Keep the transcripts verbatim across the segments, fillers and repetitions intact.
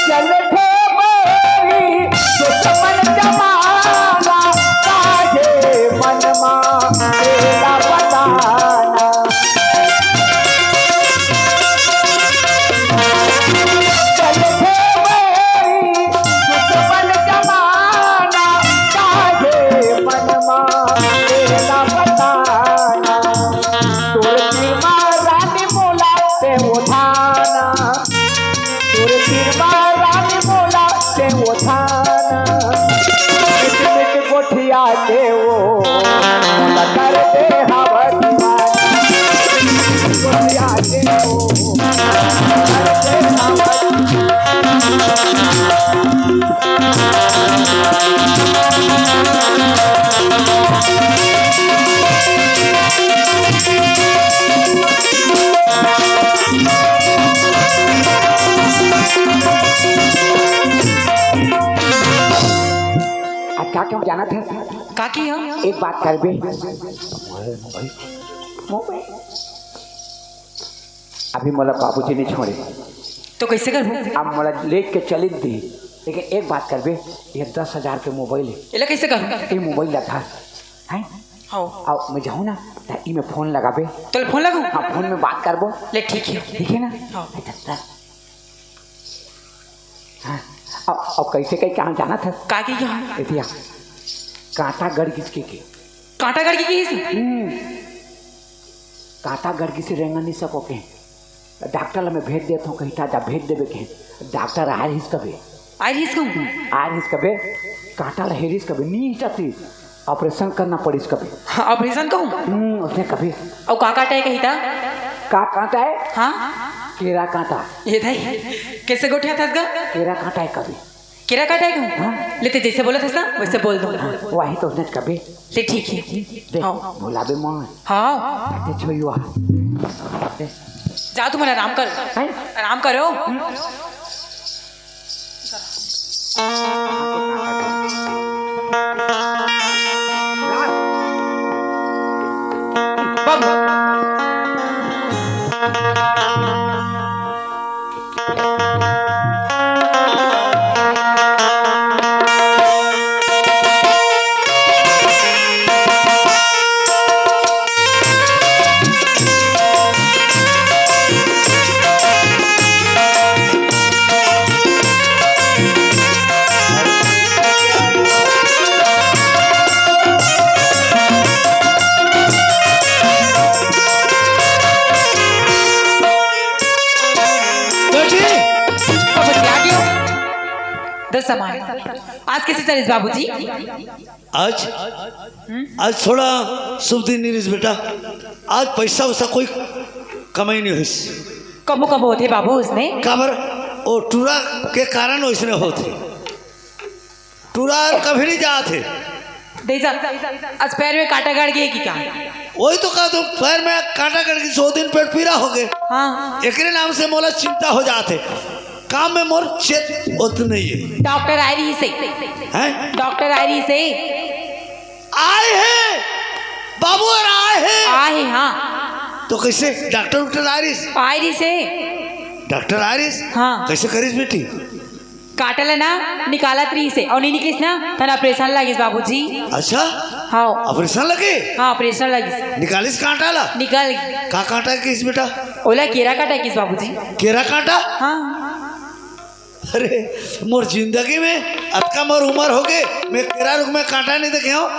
चलथे मोरी दुश्मन जमाना, काहे मनमा तेला बताना। चलथे मोरी दुश्मन जमाना, काहे मनमा तेला बताना। तोर दिल मा रानी मोला ते उठाना, तोर दिल मा रानी मोला ते उठाना। मिट मिट गोठिया के वो मोला कर दे हवा दीवाना। गोठिया के वो मोला कर दे हवा दीवाना। अब का कहूँ जानत हस? का की हम? एक बात करबे। अभी मोला बाबूजी नहीं छोड़े। तो कैसे करबो? अब मोला लेके चलिन दी, लेकिन एक बात करबे, ये दस हजार के मोबाइल है। एला कैसे करूँ? ये मोबाइल ला था, हैं? हाँ। अब मैं जाहूँ ना, त ई में फोन लगाबे। तो फोन लगाऊँ? हाँ, फोन में बात करबो। ले, ठीक है। ठीक है ना? हाँ। अच्छा, दस। हाँ, अब, अब कैसे कहीं कहाँ जाना था? का की कहाँ? एतिया, कांटा गड़ गिस के, के। कांटा गड़ के कहिस? हम्म। कांटा गड़ गिस, रेंगा नहीं सको के। डॉक्टर ला मैं भेज देत हूँ, कहीं ताजा भेज देबे के। डॉक्टर आय रहिस कबे। आय रहिस कहूँ? आय रहिस कबे। कांटा ला हेरिस कबे, नहीं हिटत रहिस। ऑपरेशन करना पड़िस कबे। हाँ, ऑपरेशन कहूँ? हम्म, उसने कबे। अउ का कांटा है कही ता? का कांटा है? हाँ? केरा कांटा। ये दाई, कैसे गोठियाथस गा? केरा कांटा है कबे। केरा कांटा है कहूँ? हाँ। ले ते जैसे बोलत हस ना, वैसे बोल दूँ। हाँ, वही तो उसने कबे। ले ठीक है। दे, हाँ। भुलाबे मत। हाँ। ते छोयुआ। दे। जा तुम आराम कर। हैं? आराम करो। हम्म। बेटी, बाबूजी, आ गयो। दो सामान। आज कैसे चलिस बाबूजी? आज, हम्म? आज थोड़ा शुभ दिन नहीं रहिस बेटा। आज पैसा वैसा कोई कमाई नहीं होइस। कबो कबो होथे बाबू उसने। काबर? ओ टूरा के कारण वैसने होथे। टूरा कभी नहीं जात हे। दे जा, आज पैर में कांटा गड़ गए कि क्या? वही तो कहा, तो पैर में कांटा गड़ गई, सौ दिन पेट पीरा हो गए। हाँ। एकरे नाम से मोला चिंता हो जात हे। काम में मोर चेत होत नहीं है। डॉक्टर आय रहिस हे। हैं? डॉक्टर आय रहिस हे। आय हे बाबू, और आय हे। आय हे, हाँ। तो कैसे डॉक्टर उक्टर आय रहिस? आय रहिस हे। डॉक्टर आय रहिस? हाँ। कैसे करिस बेटी? कांटा ला ना निकालत रहिस हे, अउ नहीं निकलिस ना, तहन ऑपरेशन लगिस बाबूजी। अच्छा? हाँ। ऑपरेशन लगे? हाँ, ऑपरेशन लगिस। निकालिस कांटा ला? निकल गे। का कांटा किस बेटा? ओला केरा कांटा किस बाबूजी। केरा कांटा? हाँ। अरे, मोर जिंदगी में अतका मोर उम्र हो गए, मैं केरा रुख में कांटा नहीं देखे हूँ।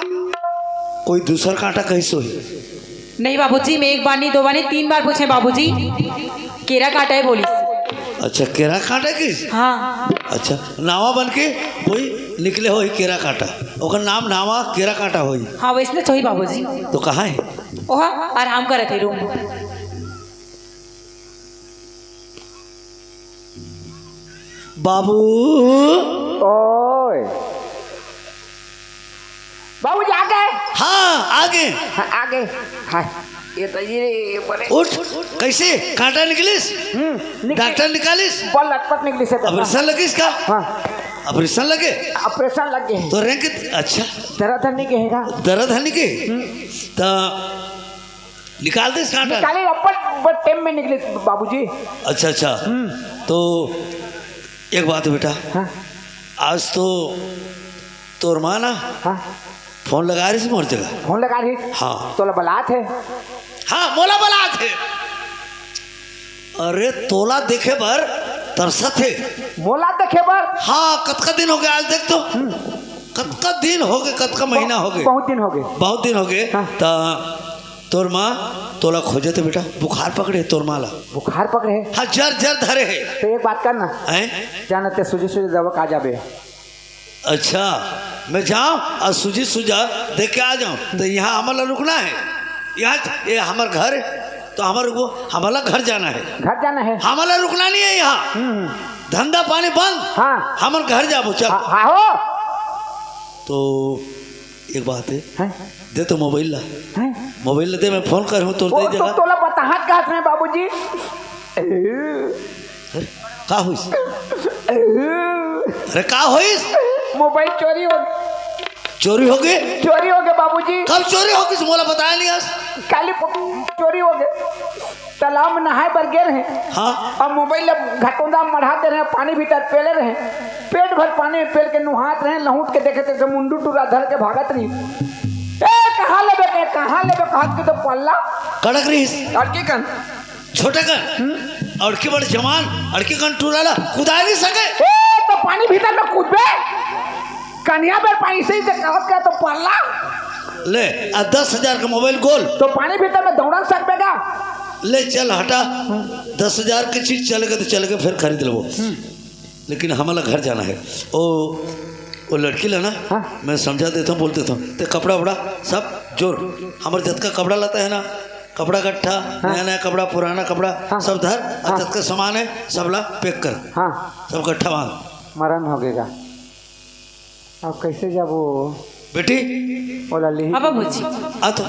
कोई दूसर कांटा कहीं सोई। नहीं बाबूजी, मैं एक बार नहीं, दो बार नहीं, तीन बार पूछे बाबूजी, केरा कांटा है बोलिस। अच्छा, केरा कांटा किस? हाँ। अच्छा, नावा बन के कोई निकले होई केरा कांटा, ओकर नाम नावा केरा कांटा होई। हाँ, वैसने तो होई बाबूजी। तो कहाँ है? ओहा, आराम करत है रूम। बाबू। ओए। बाबूजी आ गए। हाँ, आ गए। हाँ, आ गए। हाँ, ये तो ये बड़े उठ, कैसे? कांटा निकलिस? हम्म, निकलिस। डॉक्टर निकालिस? बल लटपट निकलिस हे तो। ऑपरेशन लगिस का? हाँ। ऑपरेशन लगे? ऑपरेशन लग गए। तो रेंग के, अच्छा। दर्द है नहीं कहेगा? दर्द है नहीं के? हम्म। तो निकाल दिस कांटा? निकाले, अपन बड़ टाइम में निकलिस बाबूजी। अच्छा, अच्छा। हम्म। तो एक बात बेटा, हाँ। आज तो तोर माँ ना हाँ। फोन लगा रहिस मोर जगह। फोन लगा रहिस? हाँ। तोला बलात हे? हाँ, मोला बलात हे। अरे, तोला देखे बर तरसत हे। मोला देखे बर? हाँ, कतका दिन हो गए आज देख तो। हम्म। कतका दिन हो गए, कतका महीना हो गए। बहुत दिन हो गए। बहुत दिन हो गए। हाँ। त तोर माँ तोला खोजत हे बेटा, बुखार पकड़े हे तोर माँ ला। बुखार पकड़े हे? हाँ, जर, जर धरे हे। तो एक बात कर ना। हैं? जाना ते सूजी, सूजी दवा का जाबे। अच्छा, मैं जाऊँ और सूजी सूजा दे के आ जाऊँ, तो यहाँ हमला रुकना है? यहाँ ये हमर घर है, तो हमर वो, हमला घर जाना है। घर जाना है। हमला रुकना नहीं है यहाँ। हम्म, हम्म। धंधा पानी बंद। हाँ। हमन घर जाबो, चल। हाँ, हाँ हो। तो एक बात है, हैं? दे तो मोबाइल ला। हैं? मोबाइल ला दे, मैं फोन करहूँ तोर वो दे तो जगह। तोला बताहत कहत रहे बाबूजी। अरे, का होइस? अरे, का होइस? मोबाइल चोरी हो चोरी हो गए? चोरी हो गए बाबूजी। कब चोरी हो गइस? मोला बताया नहीं आज। काली प-, चोरी हो गए। तालाब में नहाए बर गे रहे। हाँ। अब मोबाइल ला घटोंदा मढ़ा दे रहे, पानी भीतर पेले रहे। पेट भर पानी में पेल के नुहात रहे, लहुट के देखे तो मुंडू टूरा धर के भागत रही। ए, कहाँ लेबे के, कहाँ लेबे कहत के तो पल्ला। कड़क रहिस। और की कन? छोटे कन। हम्म। और की बड़ जवान, और की कन टूरा ला कुदा नहीं सके। ए, तो पानी भीतर में कूदबे। कनिया बेर पानी से ही से कहत के तो पल्ला। ले, आ दस हजार का मोबाइल गोल। तो पानी भीतर में दौड़न सकबे का? ले चल हटा, दस हजार के चीज चल गए तो चल गए, फिर खरीद लेबो। हम्म। लेकिन हमला घर जाना है। ओ, ओ लड़की ला ना, हाँ। मैं समझा देता हूँ, बोल देता हूँ, ते कपड़ा वपड़ा सब जोर, हमर जतका कपड़ा लत्ता है ना, कपड़ा गट्ठा, हाँ। नया नया कपड़ा, पुराना कपड़ा, हाँ। सब धर, और हाँ। जतका सामान है, सबला पैक कर, हाँ। सब गट्ठा बांध। मरण हो गएगा। अब कैसे जाबो? बेटी। ओला लिही। हाँ बाबूजी। आ तो।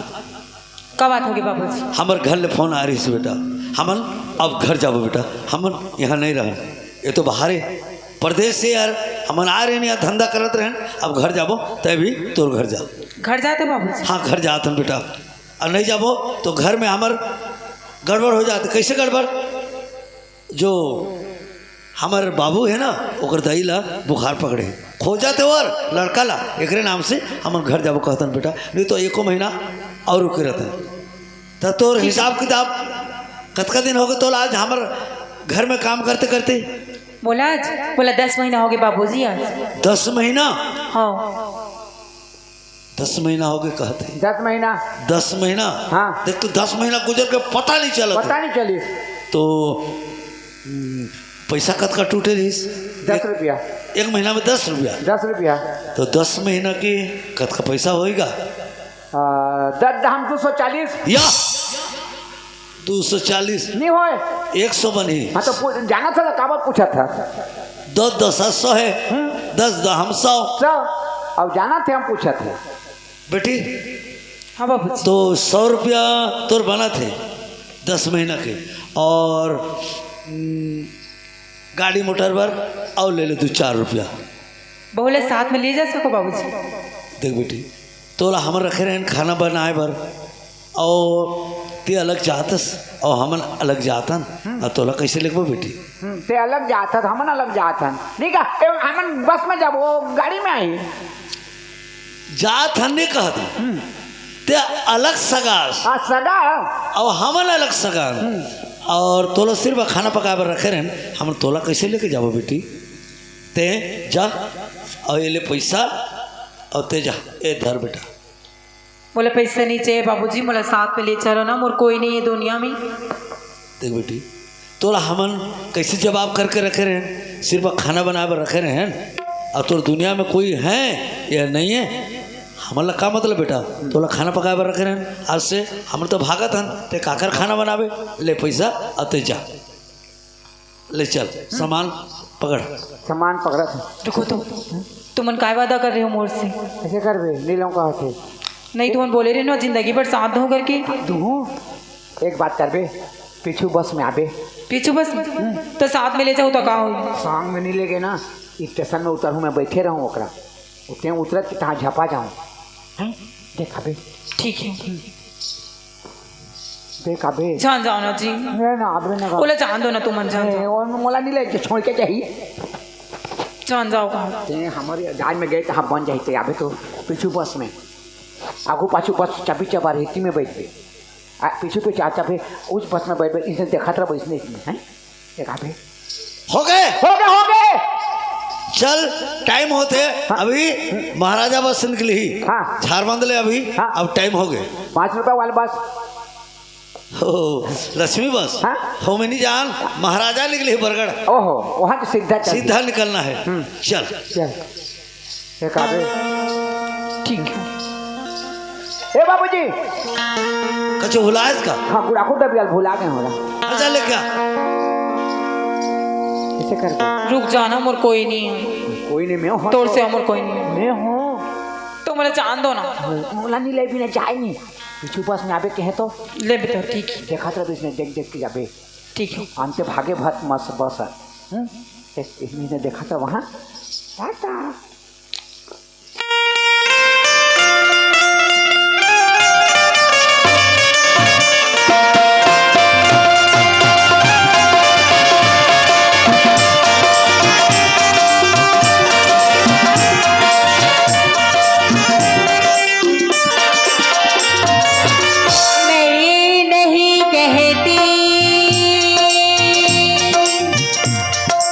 का बात होगे बाबूजी? हमर घर ले फोन आ रहिस बेटा, हमन अब घर जाबो बेटा, हमन यहाँ नहीं रहन। ये तो बाहर है, परदेस से यार, हमन आ रहे हैं यहाँ धंधा करत रहन, अब घर जाबो, तै भी तोर घर जा। घर जाते बाबूजी? हाँ, घर जात हन बेटा, और नहीं जाबो तो घर में हमर गड़बड़ हो जाते। कैसे गड़बड़? जो हमर बाबू है ना, ओकर दाई ला बुखार पकड़े हे, खोजत हे ओर लड़का ला, एकरे नाम से हमन घर जाबो कहतन बेटा, नहीं तो एको महीना और रुके रहतन। त तोर हिसाब किताब कतका दिन होगे तोला आज हमर घर में काम करते करते? मोला आज, मोला दस महीना होगे बाबूजी आज। दस महीना? हाँ। दस महीना होगे कहत हे। दस महीना। दस महीना? हाँ। देख तो दस महीना गुजर के पता नहीं चलत हे। पता नहीं चलिस। तो, हम्म, पैसा कतका टूटे रहिस? दस एक, रुपया। एक महीना में दस रुपया? दस रुपया। तो दस महीना के कतका पैसा होएगा? आ, दस दाम दो सौ चालीस। या! दो सौ चालीस। नहीं होए। एक सौ बनी। हाँ, तो पू-, जाना था, काबर पूछा था? दस दस सौ है। हम्म। दस दहम सौ। सौ। अब जाना थे, हम पूछा थे। बेटी, हाँ बाबू। तो सौ रुपया तोर बनत हे दस महीना के, और, हम्म, गाड़ी मोटर बर अउ ले ले दू चार रुपया। बहू ला साथ में ले जा सको बाबूजी। देख बेटी, तोला हमर रखे रहन खाना बनाए बर, अउ ते अलग जातस अउ हमन अलग जातन, हम्म। अउ तोला कैसे लेगबो बेटी? हम्म, ते अलग जात हस, हमन अलग जात हन। नहीं का, ए, हमन बस में जाबो, गाड़ी में आही। जात हन नहीं कहत हन। हम्म। ते अलग सगा हस। हाँ, सगा। अउ हमन अलग सगा हन। हम्म। अउ तोला सिर्फ खाना पकाए बर रखे रहन, हमन तोला कैसे लेके जाबो बेटी? ते जा, अउ ये ले पैसा, अउ ते जा, ए धर बेटा। मोला पैसा नहीं चाहिए बाबूजी, मोला साथ में ले चलो ना, मोर कोई नहीं है दुनिया में। देख बेटी, तोला हमन कैसे जवाब करके रखे रहन, सिर्फ खाना बनाए बर रखे रहन, अउ तोर दुनिया में कोई है या नहीं है, हमन ला का मतलब बेटा? तोला खाना पकाए बर रखे रहन, आज से हमन तो भागत हन, ते काकर खाना बनाबे? ले पैसा, अउ ते जा, ले चल, सामान पकड़। सामान पकड़त हे। रुको तो। तुमन काय वादा कर रहे हो मोर से? कइसे करबे? नी लंव कहत हे। नहीं, तुमन बोले रहे ना जिंदगी भर साथ दो करके। दूहूँ? एक बात करबे, पीछू बस में आबे। पीछू बस में? हम्म। तो साथ में ले जाओ तो का हो? संग में नी लेगे ना, स्टेशन में उतरहूँ मैं, बैठे रहूँ ओकरा। उतरे उतरत के तहाँ झपा जाऊँ। हैं? देख अबे। ठीक है। देख अबे। जान जाओ ना जी। नहीं ना, अबे ना। ओला जान दो ना, तुमन जान ए, जाओ। ओला मोला नी ले, छोड़ के जाही। जान जाओ कहाँ। ते हमर जान में गए, तहाँ बन जाही ते। अबे तो पीछू बस में। आगू पाछू बस चबी चबा रहती में बैठबे। आ, पीछू पीछू आ चबे, उस बस में बैठबे, इसने देखत रहबे, इसने, इसने, हैं? देख अबे। हो गए? हो गए, हो गए। चल, टाइम होते, हाँ। अभी महाराजा बस निकली ही। हाँ। झारबंद ले अभी, हाँ। अब टाइम हो गए। पाँच रुपया वाला बस। ओ, लक्ष्मी बस? हाँ। हो में नी जान, महाराजा निकली ही बरगढ़। ओहो, वहाँ तो सीधा चल। सीधा निकलना है। हम्म। चल। चल। एक आवे। ठीक है। ए बाबूजी। कछु भुलाए का? हाँ, गुड़ाखू डबियाल भुला गए होला। अच्छा, ले क्या? कइसे करबे? रुक जाना, मोर कोई नहीं है। कोई नहीं, मैं हूँ। तोर से मोर कोई नहीं है। मैं हूँ। तो मोला जान दो ना। मोला नी ले बिना जाए नहीं। पीछू पास में आबे कहे तो। ले बेटा, ठीक है। देखा तो इसने देख देख के जाबे। ठीक है। अंते भागे भत मस बस। हम्म? एक, एक महीने देखा था वहाँ। टाटा। मैं ये नहीं कहती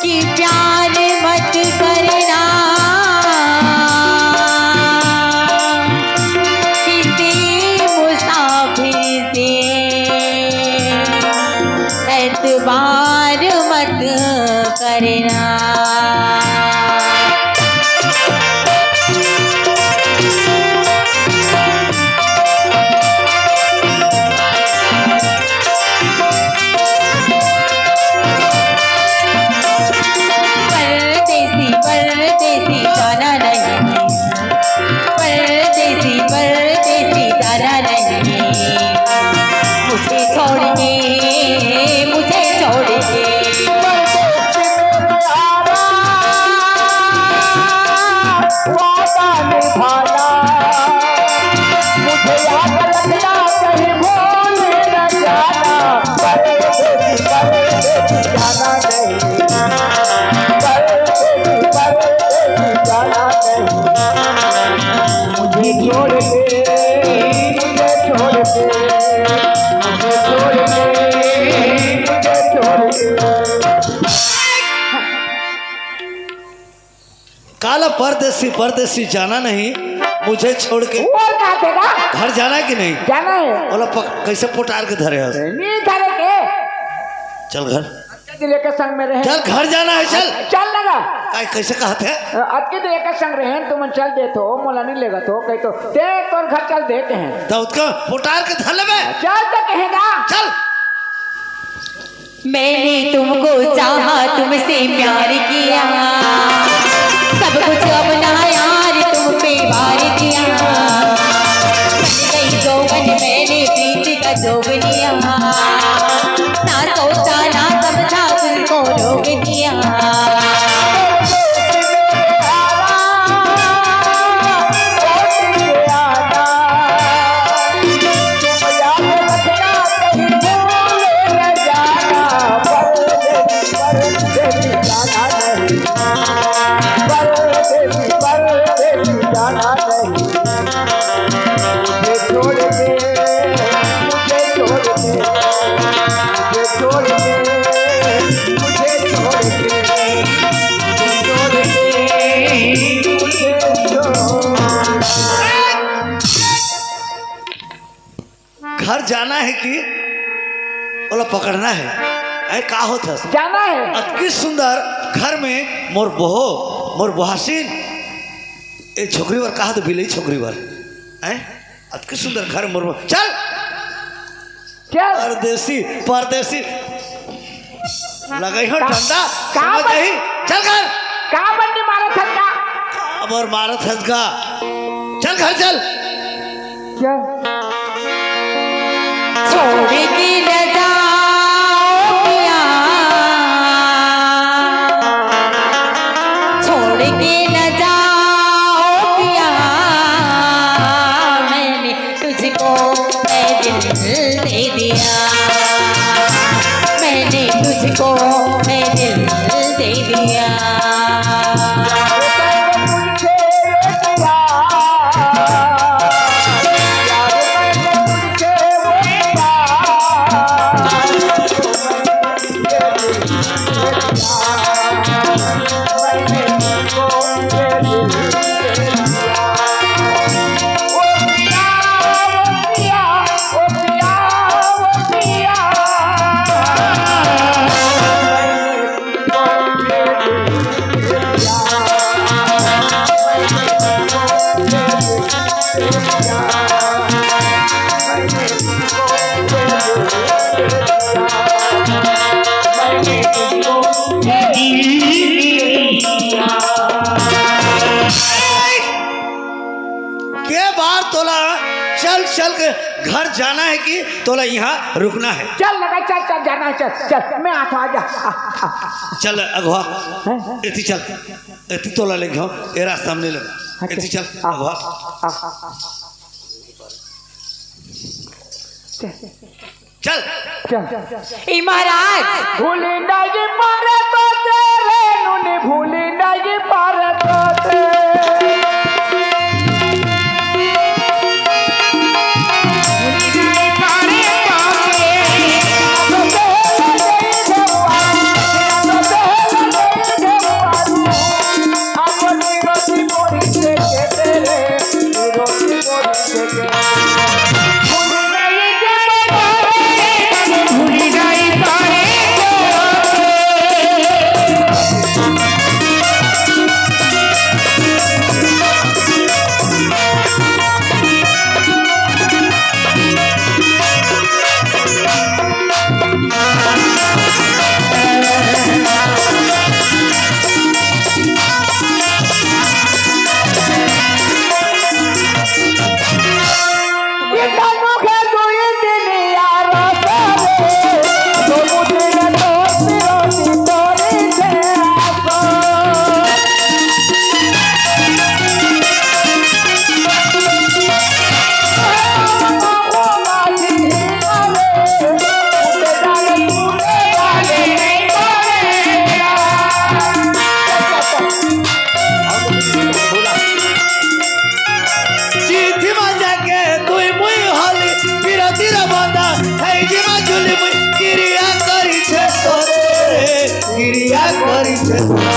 कि प्यार मत करना, किसी मुसाफिर से एतबार मत करना। परदेसी, परदेसी, जाना नहीं। परदेसी, परदेसी, जाना नहीं। मुझे छोड़ के, मुझे छोड़ के। परदेसी मेरे यारा, वादा निभाना। मुझे याद रखना, कहीं भूल न जाना। परदेसी, परदेसी, जाना नहीं। परदेसी, परदेसी, जाना नहीं। मुझे छोड़ के, मुझे छोड़ के, मुझे छोड़ के, मुझे छोड़ के। काला परदेसी, परदेसी जाना नहीं मुझे छोड़ के। वो और का देगा? घर जाना है कि नहीं? जाना है। ओला पक-, कैसे पोटार के धरे हस? नहीं धरे के। चल घर। अतके दिन एके संग में रहे। चल घर जाना है, चल। चल लगा। काय, कैसे कहत हे? अतके दिन एके संग रहे, तुमन चल देत हो, मोला नहीं लेगत हो, कही तो ते तोर घर चल देते हैं। तो उतका पोटार के धर लेबे। चल तो कहेगा। चल। मैंने तुमको चाहा, तुमसे प्यार किया, सब कुछ अपना यार तुम पे वार दिया। बन गई जोगन मैंने प्रीत का जोग लिया, ना सोचा ना समझा तुमको रोक दिया। घर जाना है कि ओला पकड़ना है? ऐ का होत हस? जाना है। अतकी सुंदर घर में मोर बहो, मोर बहासिन, ए छोकरी बर कहा तो बिलई छोकरी बर, हैं? अतकी सुंदर घर मोर बहो, चल। चल। परदेसी, परदेसी। लगई हो का-, डंडा, का समझ बन-, आही? चल घर। का बंडी मारत हस का? का मोर मारत हस गा। चल घर चल। क्या? छोड़ के न जाओ पिया, छोड़ के न जाओ पिया, मैंने तुझको मैं दिल दे दिया, मैंने तुझको मैं दिल दे दिया। के बार तोला चल चल के घर जाना है कि तोला यहाँ रुकना है? चल लगा, चल, चल, जाना है, चल, चल, मैं आता, आजा, आ, आ, आ। चल अगवा, हैं? एती चल, एती तोला ले जाओ, ए रास्ता में ले ले, अच्छा। एती चल आ, अगवा। आ, आ, आ। चल। चल। चल। ए महाराज। भूली नहीं पारे तो तेरे, नूनी भूली नहीं पारे तो तेरे। चिट्ठी मा जाके तुई मुई होली, बिरती रे बंदा, है जी मा जुली मुई, किरिया करी छे तोरे, किरिया करी छे तोरे।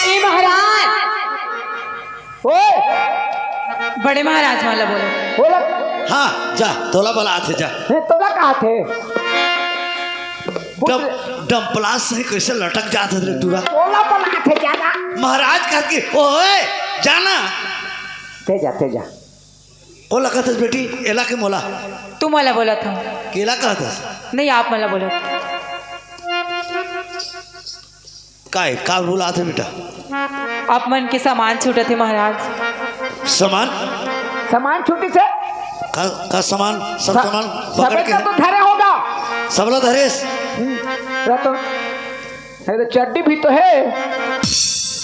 ए महाराज। ओए! बड़े महाराज वाला बोलो। बोला। हाँ, जा, तोला बलात हे, जा। हे, तोला कहाथे? डम-, डमपलास से कैसे लटक जात हे रे टूरा? तोला बलात हे, जाना। महाराज कहा कि, ओए, जाना। ते जा, ते जा। ओला कहत हस बेटी, एला के मोला? तू मोला बोलत हो। केला कहत हस? नहीं, आप मोला बोलत। काय, का बुलात हे बेटा? आप मन के सामान छूटत हे महाराज। सामान? सामान छूटी से? का, का सामान? सब स-, सामान पकड़ सबे के तो धरे होगा। सबला धरेस? हम्म, रतन। अरे, चड्डी भी तो है।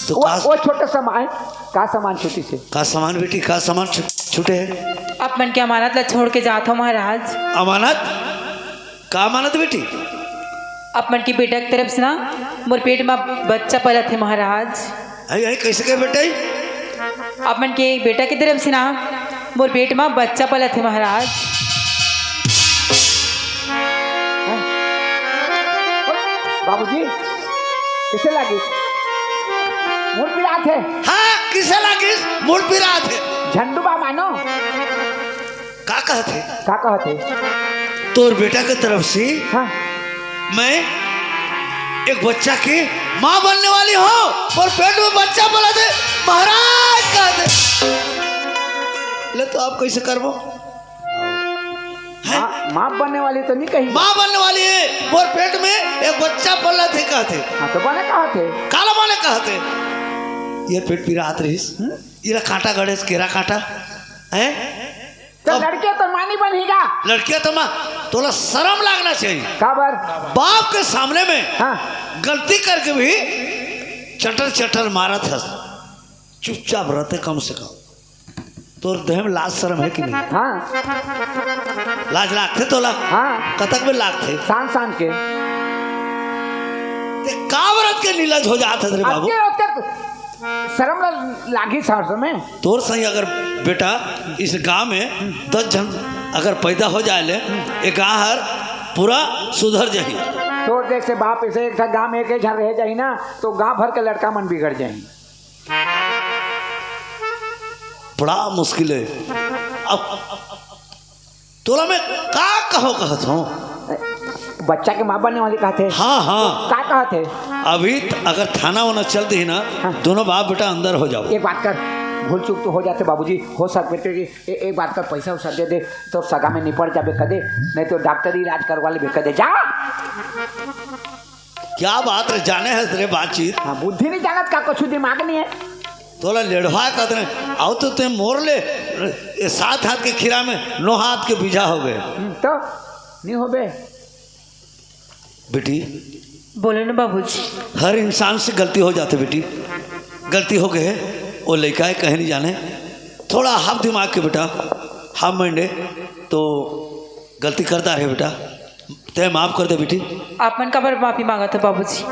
तो वो, का वो छोटा सामान, का सामान छूटी से? का सामान बेटी, का सामान छु-, छूटे हे? आप मन के अमानत ला छोड़ के जात हो महाराज। अमानत? का अमानत बेटी? आप मन के बेटा के तरफ से ना, मोर पेट मा बच्चा पलत हे महाराज। आई, आई, कैसे के बेटा? आप मन के बेटा के तरफ से ना, मोर पेट मा बच्चा पलत हे महाराज। बाबूजी, कैसे लागी? मोर पिरात हे। हाँ। किसे लागिस? मुड़ पिरात हे। झंडू बा मानो। का कहत हे? का कहत हे? तोर बेटा के तरफ से हाँ। मैं एक बच्चा के माँ बनने वाली हूँ। मोर पेट में बच्चा पलत हे, महाराज कहत हे। ले तो अब कइसे करबो? हैं? माँ, माँ बनने वाली तो नहीं कही। माँ बनने वाली हे, मोर पेट में एक बच्चा पलत हे कहत हे। हाँ, तो बने कहत हे। काला बने कहत हे। ये पेट पिरात रहिस। हम्म? इला कांटा गड़ेस, केरा कांटा। हैं? तो अब लड़के तो माँ नहीं बनेगा। लड़कियां तो माँ, तोला शर्म लागना चाहिए। काबर? बाप के सामने में हाँ। गलती करके भी चटर चटर मारत हस। चुपचाप रहते कम से कम। तोर देह में लाज शर्म हे कि नहीं? हाँ। लाज लागथे तोला? हाँ। कतक में लागथे? शान शान के। ते का बरत के नीलज हो जात हस रे बाबू? अतके, अतके शर्म ला-, लागी सार में। तोर सही अगर बेटा इस गांव में दस झन अगर पैदा हो जाए ले, ये गांव हर पूरा सुधर जाही। तोर जैसे बाप इसे एक ठा गांव में एक ही झन रह जाही ना, तो गांव भर के लड़का मन बिगड़ जाही। बड़ा मुश्किल हे। अब तोला मैं का कहो कहत हूँ? बच्चा के माँ बनने वाली कहत हे। हाँ, हाँ। का कहत हे? अभी त-, अगर थाना वाना चल दी ना, हाँ। दोनों बाप बेटा अंदर हो जाओ। एक बात कर, भूल चूक तो हो जाथे बाबूजी, हो सकथे कि ए-, एक बात कर, पैसा उसा दे दे, तो सगा में निपट जाबे कदे, नहीं तो डॉक्टरी इलाज करवा लेबे कदे, जा। क्या बात रे, जाने हस रे बातचीत। हाँ, बुद्धि नहीं जानत का, कुछ दिमाग नहीं हे। तोला लेढ़वा कहत रहे, आओ तो ते मोर ले, ये सात हाथ के खीरा में नौ हाथ के बीजा हो गए। हम्म, तो नहीं होबे। बेटी, बोलो ना बाबूजी। हर इंसान से गलती हो जाथे बेटी, गलती हो गए, वो लइका हे, कहे नहीं जाने, थोड़ा हाफ दिमाग के बेटा, हाफ माइंड हे, तो गलती करता रहे बेटा, ते माफ कर दे बेटी। आप मन काबर माफी मांगत हो बाबूजी?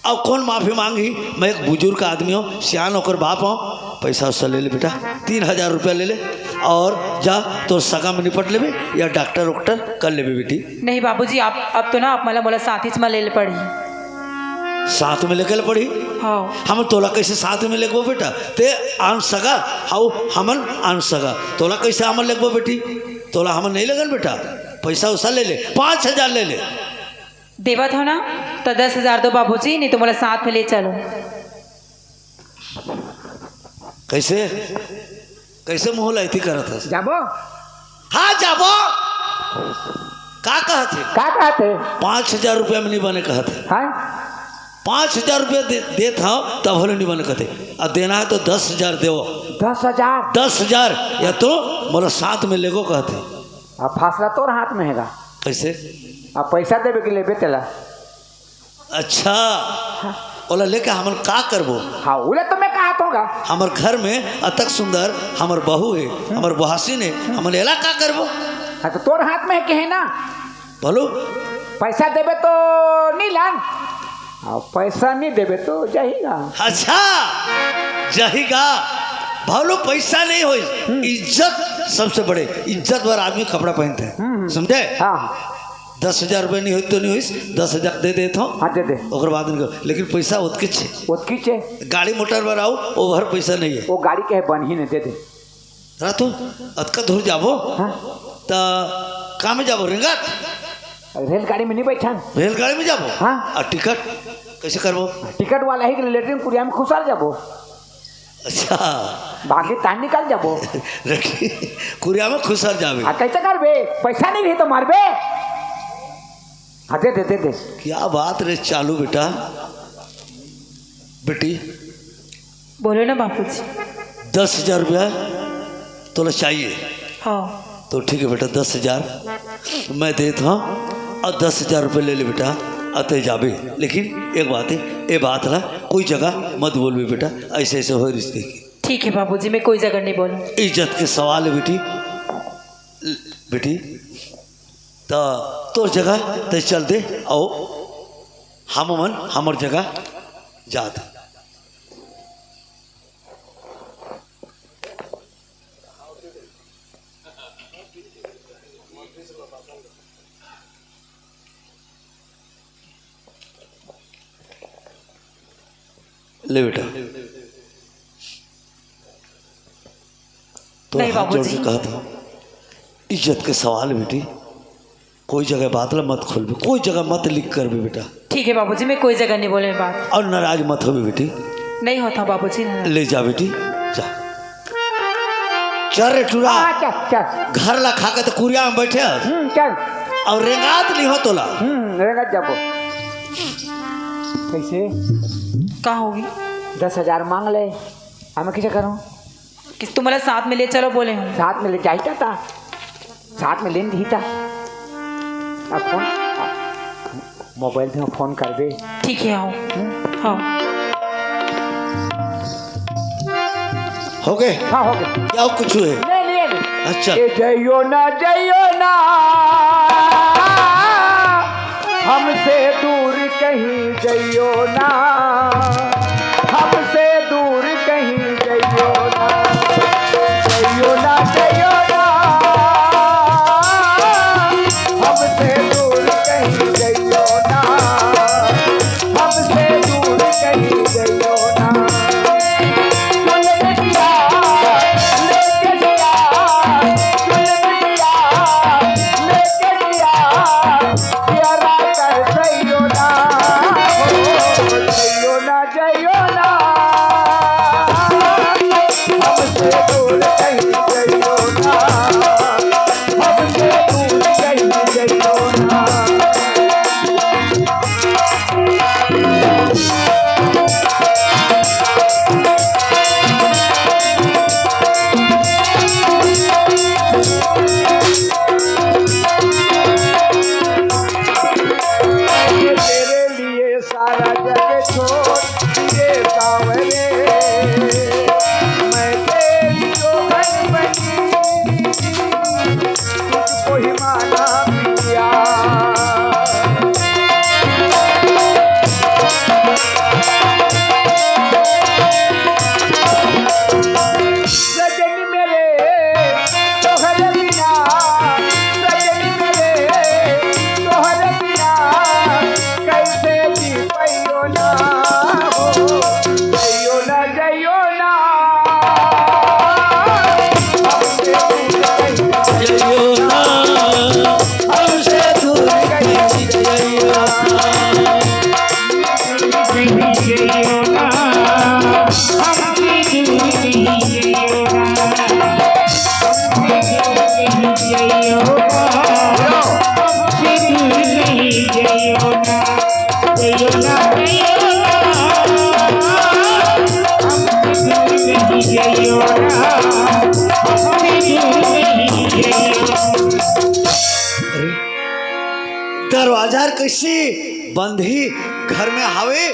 अब कौन माफी मांगी? मैं एक बुजुर्ग आदमी हूँ, सियान ओकर बाप हूँ। पैसा वैसा ले ले बेटा, तीन हजार रुपया ले ले और जा, तोर सगा में निपट लेबे या डॉक्टर वॉक्टर कर लेबे बेटी। नहीं बाबूजी, आप, अब तो ना आप मला, मोला साथ ही में ले ले पड़ी। साथ में लेके ले पड़ी? हाँ। हम तोला कैसे साथ में लेगबो बेटा? ते आन सगा, हाउ हमन आन सगा, तोला कैसे हमन लेगबो बेटी? तोला हमन नहीं लगन बेटा, पैसा वैसा ले ले, पाँच हजार ले ले। देवत हो ना, तो दस हजार दो बाबूजी, नहीं तो मोला साथ में ले चलो। कैसे, कैसे मुंह लाइती करत हस? जाबो। हाँ, जाबो। का कहत हे? का कहत हे? पाँच हजार रुपया में नहीं बने कहत हे। हाँ? पाँच हजार रुपया दे, देत हव, तब होले नहीं बने कहत हे। अब देना है तो दस हजार देवो। दस हजार? दस हजार, या तो मोला साथ में लेगो कहत हे। अब फैसला तोर हाथ में हेगा। कैसे? अब पैसा देबे कि लेबे तेला? अच्छा, ओला लेके हमन का करबो? हाँ, ओला तो मैं कहत हूँ गा। हमर घर में अतक सुंदर हमर बहू हे, हमर बहासिन हे, हमन एला का करबो? हाँ, तो तोर हाथ में हे, कहे ना। बोलो। पैसा देबे तो नहीं लान, और पैसा नहीं देबे तो जाही गा। अच्छा, जाही गा। भाव लोग, पैसा नहीं होई, हम्म। इज्जत सबसे बड़े। इज्जत बर आदमी कपड़ा पहनथे, हम्म, हम्म। समझे? हाँ, हाँ। दस हजार रुपये नहीं होई तो नहीं होई, दस हजार दे देत हव। हाँ, दे दे। ओकर बाद नहीं कर, लेकिन पैसा ओतकेच हे। ओतकेच हे। गाड़ी मोटर बर आऊ, ओभर पैसा नहीं हे। वो गाड़ी के हे, बन ही नहीं, दे दे। रा तो अतका दूर जाबो, हाँ। त का में जाबो? रेंगत? रेलगाड़ी में नहीं बैठन। रेलगाड़ी में जाबो? हाँ। आ टिकट कैसे करबो? टिकट वाला ही के लेटरिन कुरिया में खुसर जाबो। अच्छा। बाकी तान निकल जाबो। रखी, कुरिया में खुसर जाबे। आ, कैसे करबे? पैसा नहीं रही तो मारबे। हाँ, दे दे, दे दे। क्या बात रे चालू बेटा, बेटी। बोलो ना बापूजी। दस हजार रुपया तोला चाहिए? हाँ। तो ठीक है बेटा, दस हजार मैं देत हूँ, और दस हजार रुपये ले ले बेटा, अते जाबे। लेकिन एक बात है, ये बात ना कोई जगह मत बोलबे बेटा, ऐसे ऐसे हो रिश्ते की। ठीक है बाबूजी, मैं कोई जगह नहीं बोलूँ। इज्जत के सवाल है बेटी, बेटी, तो तोर जगह ते चल दे, आओ हम मन हमर जगह जात। ले बेटा, तो नहीं हाथ जोड़ बाबूजी। के कहत हूँ, इज्जत के सवाल बेटी, कोई जगह बात ला मत खोलबे, कोई जगह मत leak करबे बेटा। ठीक है बाबूजी, मैं कोई जगह नहीं बोले बात। और नाराज मत होबे बेटी। नहीं होता बाबूजी, नाराज। ले जा बेटी, जा। चल रे टूरा। हाँ, चल, चल। घर ला खा के तो कुरिया में बैठे हस। हम्म, चल। और रेंगात नहीं हो तोला। हम्म, रेंगात जाबो। कैसे? का होगी? दस हजार मांग ले, हमें किसे करूँ? किस तुम्हारे साथ में ले चलो बोले हूँ। साथ में ले जाता था, साथ में लेन दीता। अब फोन, मोबाइल से फोन कर दे। ठीक है, आओ। हम्म? आओ। हो गए? हाँ, हो गए। क्या कुछ हुए? नहीं, नहीं, नहीं। अच्छा। ए जइयो ना, जइयो ना, हमसे दूर कहीं जइयो ना, हमसे दूर कहीं जइयो ना, जइयो ना, जइयो ना, हमसे दूर कहीं जइयो ना, हमसे दूर कहीं जइयो ना। चुल बिटिया, लेके जिया, चुल बिटिया, लेके जिया, प्यारा कर जइयो ना, हो, जइयो ना, जइयो ना, हमसे दूर कहीं जइयो ना, हमसे दूर कहीं जइयो ना। तेरे लिए सारा जग छोड़ दिए सावरे, मैं तेरी जोगन बनी, तुझको ही माना पिया। सजन मेरे तोहरे बिना, सजन मेरे तोहरे बिना, कैसे जी पाइयो ना हो, जइयो ना, जइयो ना, हमसे दूर कहीं जइयो ना, हमसे दूर कहीं जइयो ना। अरे, दरवाजा कैसे बंद ही घर में हावे?